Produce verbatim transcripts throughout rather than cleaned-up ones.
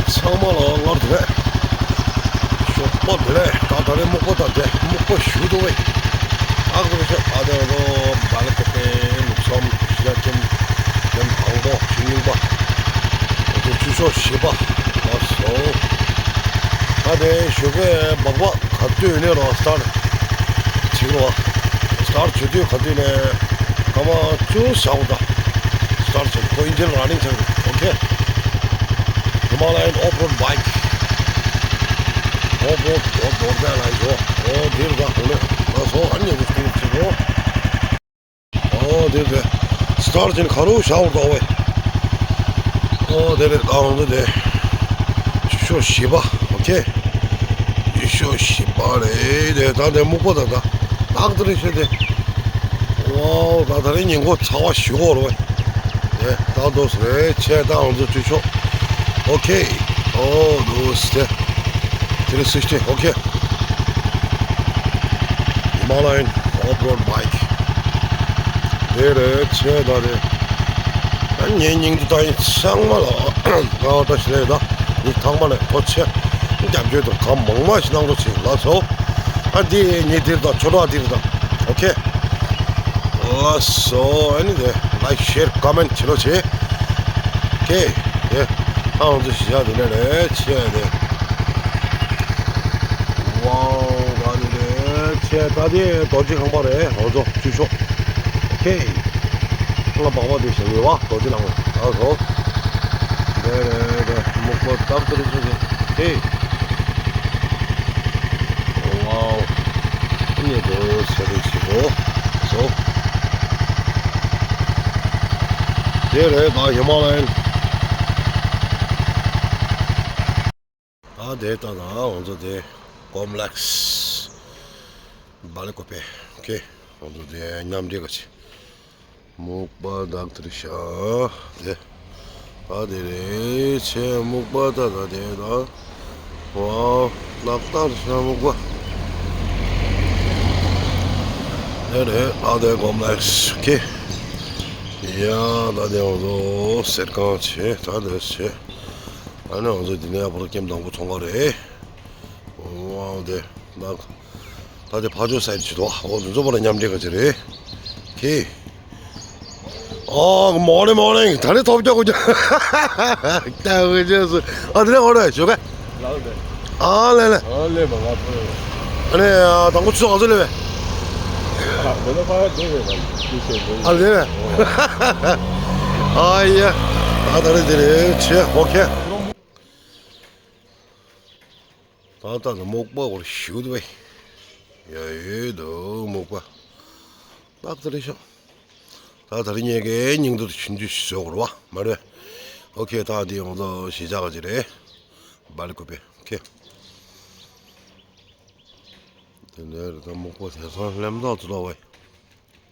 ཚང་མ་ལ་སྔར་དེ་རེད། ཞོགས་པ་བདེ་ལེགས། ད་ད་རེས་སྨུག་པ་དང་དེ་སྨུག་པ་ཞུ་འདུག་བས། ཨ་ཁུ་ཤ་ཨ་དེ་རོ་བ་ལ་ཀོ་པེ་ལུག་སོམ་ཤ་ཁྱིམ་ཁྱིམ་དང་པོ་ཤིང་ལིང་པ། ཨ་ཁུ་ཆུ་ཤོག་བཞི་པ། ཨ་སོ། ཨ་དེ་ཞོགས་པའི་སྦག་སྦག་ག་དུས་ནས་རོ་སི་ཊར་བྱེད་རོ། སི་ཊར་བྱེད་དུས་ག་དུས་ནས་སྐར་མ་བཅུ་བཞག་འོ་ད། སི་ཊར་བྱེད་ཁོ་ཨིན་ཇིན་ར་ནིང་བྱེད་རོ། ཨོ་ཁེ། Himalayan off-road bike. Off-road འོ་འདོར་བྱ་ལ་ཡོ། ཨོ་འདིར་ད་ཧོ་ལེ། ང་སོ་ཨ་ནི་རུ་སྐུལ་བྱེད་རོ། ཨོ་འདིར་དེ། སི་ཊར་བྱེད་ཁ་རུ་བཞག་འོ་ད་ཝེ། ཨོ་དེ་རེད། ད་འོ་འདི་དེ། ཆུ་ཤོག་བཞི་པ། ཨོ་ཁེ། ཆུ་ཤོག་བཞི་པ་རེད་དེ། ད་དེ་སྨུག་པ་ད་ད། ཏག་ཏག་རེད་ཤོད་དེ། ཝའོ། ད་ད་རེས་ཉིན་གུང་ཚ་བ་ཞུ་གོ་རོ། དེ་ད་དོ་སི་རེད་ཆེ། ད་ང་ཚོ་ཅི་ཆོག་ཨོ་ཁེ། ཨོ་དོ་སི་དེ། དེ་རེད་སི་སི་ཨོ་ཁེ། Himalayan off-road bike དེ་རེད་ཆེ། ད་དེ་ད་ངའི་སྙིང་དུ་ད་ཡིན་ཚང་མ་ལ་ང་བཀྲ་ཤིས་ལེགས། ད་ཉིན་ཐང་མ་ལ་ཐོ་ཆེ་རྒྱབ་སྐྱོར་དང་གང་མང་མ་ཞིག་གནང་རོགས་བྱེད་ལགས་སོ། ཨ་འདི་ངེད་འདིར་དང་ཆོས་གྲོགས་འདིར་དང་། ཨོ་ཁེ། ལགས་སོ། ཨ་ནི་དེ་ལའིཀ་ཤེར་ཀོ་མེན་ཊི་བྱེད་རོགས་བྱེད། ཨོ་ཁེ། དེ་ཨ་ང་ཚོ་གཞིས་ཆགས་འདི་ནས་རེད་ཆེ་དེ། ཝའོ་ཨ་ནི་རེད་ཆེ། ད་དེ་རྡོ་རྗེ་ཁང་པ་རེད། ང་ཚོ་ཅི་ཆོག་ཨོ་ཁེ། ཁོ་ལ་སྦག་སྦག་དེ་བཞག་ཡོད་བ། རྡོ་རྗེ་ལགས་ལ་ལགས་སོ། རེད་རེད་རེད། སྨུག་པ་ཏག་ཏག་རེད་ཆེ་དེ། ཧེ། ཝའོ། ཨ་ནི་དོ་ཟེར་རེ་ཞིག་གོ་སོ། དེ་རེད་ད་ཧི་མ་ལ་ཡན། ད་དེ་ལྟ་ན་ང་ཚོ་དེ་ཀོམ་ལེགས་སི་བ་ལི་ཀོ་པེ། ཨོ་ཁེ། ང་ཚོ་དེ་མཉམ་འབྲེལ་ག་ཆེ། སྨུག་པ་ཏག་ཏག་རེད་ཤག་དེ། ད་དེ་རེད་ཆེ་སྨུག་པ་ད་ད་དེ་ད། ཝའོ། ཏག་ཏག་རེད་ཤག་སྨུག་པ། དེ་རེད་ད་དེ་ཀོམ་ལེགས་སི། ཨོ་ཁེ། ཡ་ད་དེ་ང་ཚོ་གསེར་ཁང་ཆེ་ད་དེ་ཆེ། ཨ་ནི་ང་ཚོ་འདི་ནས་ཨ་ཕོ་ར་ཀེམ་དང་པོ་ཚོང་ཁང་རེད། ཝའོ་དེ་ད། ད་དེ་ཕ་ཇོ་སའིད་ཅིག་འདུག་ཨོ་དེ་ཚོ་པ་ལ་མཉམ་འབྲེལ་ག་ཅིག་རེད། ཁེ། ཨོ་མོ་ནི་མོ་ནི་ད་ནི་ཐོབ་རྒྱག་གོ་རྒྱག་ད་གོ་རྒྱག་སུ་ཨ་དེ་ནས་ཨོ་རེད་ཞོགས་ཀ་ལགས་རེད། ཨ་ལེ་ལེ། ཨ་ལེ་མ་ང་ཕོ། ཨ་ནི་དང་པོ་ཚུ་ང་ཚོ་ལེ་བས། ཨ་ལེ་ལེ། ཨ་ཡ། ད་ད་རེད་དེ་རེད་ཆེ་ཨོ་ཁེ། ད་ལྟ་ནི་སྨུག་པ་བོར་ཞུ་དུ་བས། ཡ་ཡོད་དོ་སྨུག་པ། ཏག་ཏག་རེད་ཤག་ད་ད་རེས་ངས་ཀའི་སྙིང་དུ་ཆུང་ཆུང་ཞིག་བཟོ་དགོས་རེད་བ་མ་རེད། ཨོ་ཁེ། ད་འདི་ཡོང་དོ་གཞིས་ཆགས་ཀྱི་རེད། བ་ལི་ཀོ་པེ། ཨོ་ཁེ། དེ་ནས་རེད་ད་སྨུག་པ་དེང་སང་ལྷམ་ཐག་ཚོ་ལ་བས།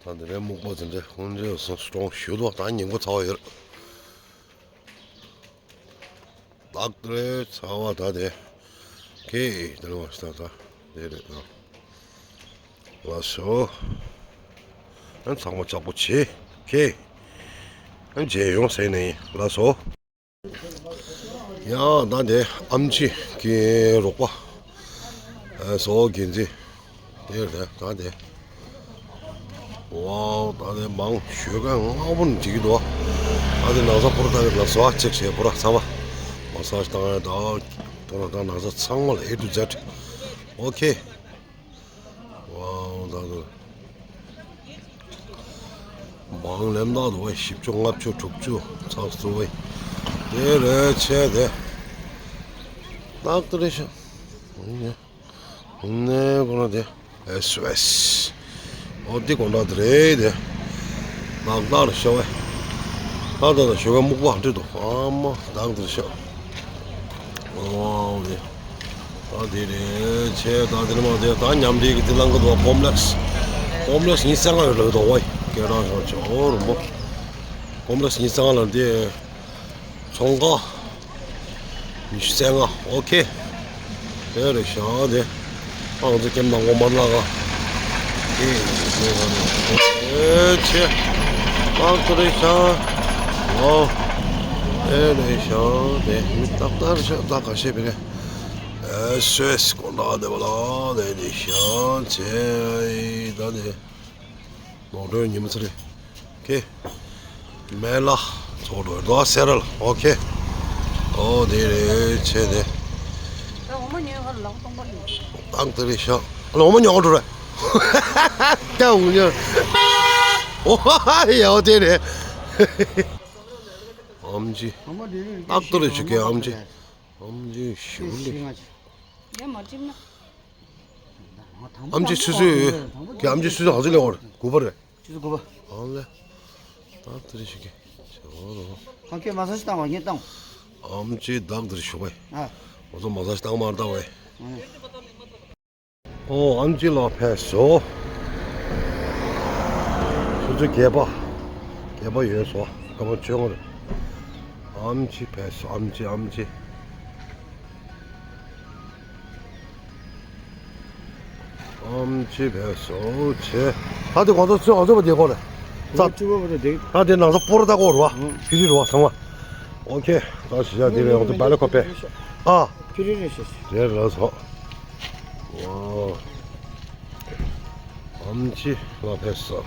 ད་འདི་རེད་སྨུག་པ་དེ་འདྲ་ཧུན་རེ་སོང་སི་ཀྲོང་ཞུ་དོ་ད་ཉིན་གུང་ཚ་བ་ཡོད་རེད། ཏག་ཏག་རེད་ཚ་བ་ད་དེ། ཁེ་དེ་ལ་བ་ཤི་ད་ད་དེ་རེད་ད། ལགས་སོ། ཨ་ཚང་མ་ལྕགས་པོ་བྱེད་ཁེ། ཨ་མཇལ་ཡོང་ཟེར་ནས་ལགས་སོ། ཡང་ད་དེ་ཨམ་ཆི་གི་རོགས་པ། ཨ་བཟོ་དགེ་མཛེས། དེ་རེད་ད་དེ། ཝའོ་ད་དེ་མང་ཞོད་ག་ང་པོ་ནི་འགྲིག་གི་འདུག་ད་དེ་ན་ཚ་ཕོར་ད་དེ་ལ་བཟོ་ཨ་ཅེག་བྱས་ཕོར་ཚང་མ། མ་སཱ་ཇི་བཏང་ཡ་ད། ཕོར་ད་ན་ཚ་ཚང་མ་ལ་ཨེ་ཊུ་ཛེཌ། ཨོ་ཁེ། ཝའོ་ད་དེ། མང་ལེམ་ད་འདུག་བས་བཞི་བཅུ་ལྔ་བཅུ་དྲུག་ཅུ་ཚགས་ཚུད་བས། དེ་རེད་ཆེ་དེ། ཏག་ཏག་རེད་ཤག་ནས་ཁོ་ན་དེ་ཨེ་སུ་ཨེ་སི། ཨོ་དེ་དགོང་དག་དེ་རེད་དེ། ནག་ནག་རེད་ཤག་བས། ད་ད་ད་ཞོགས་པ་སྨུག་པ་འདྲ་འདུག་ཨ་མ་ཏག་ཏག་རེད་ཤག་ཨོ་དེ། ད་དེ་རེད་ཆེ་ད་དེ་ནི་མ་དེ་ད་མཉམ་འབྲེལ་གྱི་དེ་ལང་གི་འདུག་ཀོམ་ལེགས་སི། ཀོམ་ལེགས་སི་ཉི་ཤུ་རྩ་ལྔ་ཡོད་ལ་འདུག་བས། སྐད་གྲགས་ཤོར་ཆེ་ཨོ་རུ་མོ། ཀོམ་ལེགས་སི་ཉི་ཤུ་རྩ་ལྔ་ལ་དེ། ཚོང་ཁང་། ཉི་ཤུ་རྩ་ལྔ། ཨོ་ཁེ། དེ་རེད་ཤག་དེ། ཨང་ཚོ་ཀེམ་དང་གོ་མར་ལ་ག་ཨེ་ཨེ་ཆེ། ཨང་ཚོ་རེད་ཤག་ཨོ། ཨེ་ནས་ཤང་དེ་མི་ཏག་ཏག་ཤག་ཏག་ཁ་ཤས་པེ་རེ། ཨེ་སོས་སྐོར་ལ་དེ་བ་ལ་དེ་ནས་ཤང་ཚེ་ཨེ་ད་དེ། ནོར་འཁྲུལ་ཉིན་མོ་ཚེ་རེ། ཁེ། མེ་ལ། ཚོགས་འགྲོ་རྡོ་སེ་རལ། ཨོ་ཁེ། ཨོ་དེ་རེ་ཆེ་དེ། ད་འོ་མ་ཉོས་ཧར་ལག་སྟོང་པ་རེད། ཏང་དེ་རེ་ཤག་ཨ་ལ་འོ་མ་ཉོ་འགྲོ་རེད། ད་འུ་ཉོ། ཨོ་ཧ་ཧ་ཡ་ཨོ་དེ་རེ། ཨམ་ཅི། འོ་མ་དེ་རེ་ཏག་ཏག་རེ་ཆུ་ཀེ་ཨམ་ཅི། ཨམ་ཅི་ཞུ་ལེ། ཡ་མ་ཁྲིམ་ན། ཨམ་ཅི་སུ་སུ་ཡོད། ཀྱི་ཨམ་ཅི་སུ་སུ་ཧང་ཟི་ལེ་འོར་དགུ་པ་རེད། ཆུ་ཚོད་དགུ་པ། ཨང་ལེ། ད་དེ་རེ་ཞིག་གི་ཆོ་རོ། ཁང་ཁྱེད་མ་ས་ཞིག་བཏང་བ་ངས་བཏང་། ཨམ་ཅི་བདག་དེ་རེ་ཞུ་བས། ཨ། ང་ཚོ་མ་ས་ཞིག་བཏང་མ་བཏང་བས། ཨ། ཨོ་ཨམ་ཅི་ལ་ཕེབས་སོ། ཆུ་ཚོད་བརྒྱད་པ། བརྒྱད་པ་ཡོལ་སོ། སྐར་མ་བཅོ་ལྔ་རེད། ཨམ་ཅི་ཕེབས་སོ་ཨམ་ཅི་ཨམ་ཅི། ཨམ་ཅི་བས་སོ་ཆེ། ད་དེ་གོང་ཚོ་ཚོས་ང་ཚོ་བ་དེ་གོ་རེད། ཙག་ཙུ་བ་བ་དེ། ད་དེ་ནང་ཚོ་སྤོ་ར་ད་གོ་རུ་བ། ཕི་རི་རུ་བ་ཚང་མ། ཨོ་ཁེ། ད་ཞི་ཞ་དེ་རེད་ང་ཚོ་བལ་ཁོ་པས། ཨ། ཕི་རི་རེད་ཤེ། རེད་ར་ཚོ། ཨོ། ཨམ་ཅི་ལ་ཕེབས་སོ།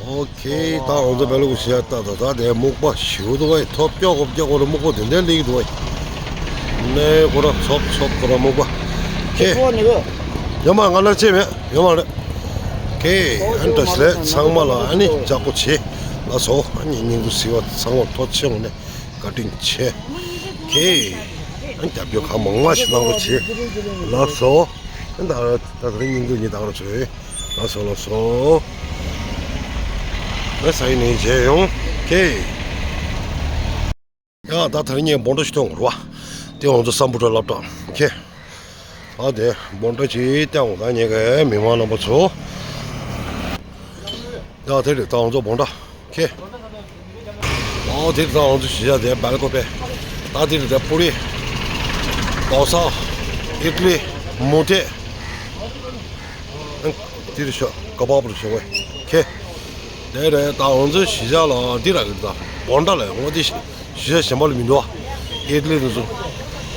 ཨོ་ཁེ། ད་ང་ཚོ་བལ་ལུག་ཞི་ཞ་ད་ད་ད་དེ་སྨུག་པ་ཞིའུ་དུ་བས་ཐོབ་སྐྱོ་གོ་སྐྱོ་གོ་ར་སྨུག་པ་དེ་འདྲའི་ལིག་དུ་བས། ནས་ཁོ་ར་ཚོབ་ཚོབ་ཁོ་ར་སྨུག་པ། ཁེ། ཡོད་མ་ང་ན་ཅེ་མེད་ཡོད་མ་རེད། ཁེ། ཨན་ཏྲ་ཤི་ལེ་ཚང་མ་ལ་ཨ་ནི་ཇག་པོ་བྱེད། ལ་སོ་ཨ་ནི་སྙིང་རུ་སི་བ་ཚང་མ་ཐོ་ཆེ་མོ་ནས་བཀའ་དྲིན་ཆེ། ཁེ། ཨ་ནི་རྒྱབ་སྐྱོར་གང་མང་མང་ཞིག་གནང་རོགས་བྱེད། ལ་སོ། ཨ་ནི་ད་ད་ད་སྙིང་རུ་ཉི་ད་རོགས་བྱེད། ལ་སོ་ལ་སོ། ཨ་ས་ཡི་ནས་མཇལ་ཡོང་། ཁེ། ཡ་ད་ད་རིང་ངས་སྦོམ་ཏོ་ཞིག་སྟོན་དགོས་རེད་བ། དེ་ང་ཚོ་སམ་བྷོ་ཊ་སློབ་གྲྭ། ཁེ། ཨ་དེ་སྦོམ་ཏོ་ཅིག་སྟོན་དགོས་ད་ངས་གི་མི་མང་རྣམ་པ་ཚོ། ད་དེ་རེད་ད་ང་ཚོ་སྦོམ་ཏོ། ཁེ། ཨོ་དེ་རེད་ད་ང་ཚོ་ཞི་ཞ་དེ་བལ་ཀོ་པེ། ད་དེ་རེད་ད་པུ་རི། དོ་ས། ཨིཌ་ལི། མུ་ཏེ། དེ་རེད་ཤོ་ཀ་པ་པུ་རི་ཤོ་བེ། ཁེ། དེ་རེད་ད་ང་ཚོ་ཞི་ཞ་ལ་འདི་ར་གི་ད་སྦོམ་ཏོ་ལ་ཡོང་དེ་ཞི་ཞ་གཞན་པ་ལ་མི་འདུག་ཨ། ཨིཌ་ལི་དེ་ཚོ།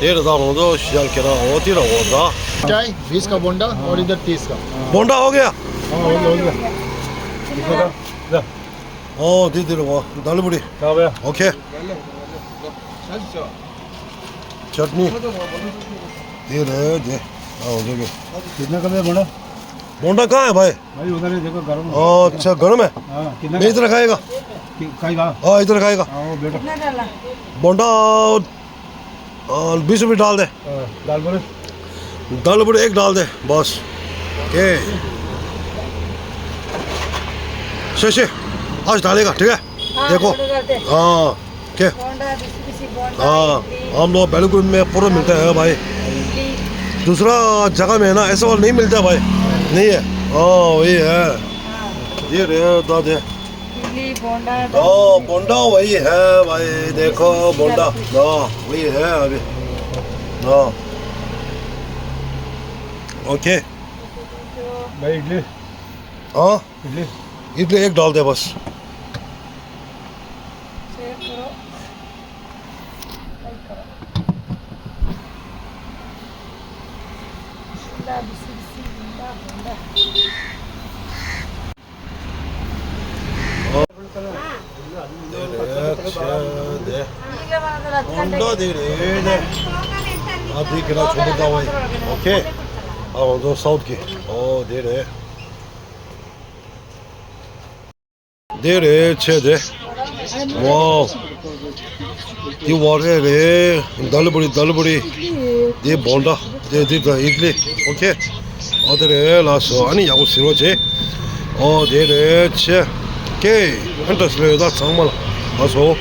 དེ་རེད་ད་ང་ཚོ་ཞི་ཞ་ལ་ཁྱེད་རང་འོ་དེ་ར་འོ་ད། चाय बीस का बोंडा और इधर तीस का। बोंडा हो गया? हाँ, हो गया, हो गया। कितने का? ला। ओ, दे दे रहे वो, दाल बड़ी। क्या भैया? ओके। चटनी। दे रहे, दे। हाँ, हो गया। कितना का है बोंडा? बोंडा कहाँ है भाई? भाई उधर है, देखो गरम है। ओ, अच्छा, गरम है? हाँ, कितना मैं का? इधर खाएगा? कि-, खाएगा? हाँ, इधर खाएगा। हाँ, वो बेटा। कितना डाला? बोंडा, आ, बीस रुपये डाल दे। हाँ, दाल बड़े? दाल बड़े एक डाल दे, बस। के? शे, शे, आज डालेगा, ठीक है? हाँ, देखो। बोंडा डालते हैं। हाँ। क्या? बोंडा, बिस्की, बिस्की, बोंडा, हाँ, इडली। हम लोग बेलगुन में पूरा मिलता है भाई। इडली। दूसरा जगह में है ना, ऐसा वाला नहीं मिलता भाई। नहीं है। हाँ, वही है। हाँ। ये रे, दादे। इडली, बोंडा, ओ, बोंडा वही है भाई, देखो, बोंडा। हाँ, वही है अभी। हाँ। ओके। भाई, इडली। हाँ? इडली। इडली एक डाल दे बस। चेक करो। लाइक करो। शिमला बिसी बिसी, बोंडा बोंडा। ཨོ་འདི་རེད། ཨ་འདི་ཁྱེད་རང་ཆུང་པོ་ལྟ་བ་ཡིན། ཨོ་ཁེ། ཨ་ང་ཚོ་སའུཐ་གི། ཨོ་འདི་རེད། འདི་རེད་ཆེ་དེ། ཝའོ། འདི་ཝ་རེ་རེད། དལ་བུ་རི་དལ་བུ་རི། འདི་བོན་ཌ། འདི་འདི་དང་ཨིཌ་ལི། ཨོ་ཁེ། ཨོ་དེ་རེད་ལགས་སོ། ཨ་ནི་ཡག་པོ་ཟེར་རོགས་བྱེད། ཨོ་དེ་རེད་ཆེ། ཀེ། ཨན་ཏྲ་སི་ལོ་ཡོད་ད་ཚང་མ་ལ་ལགས་སོ།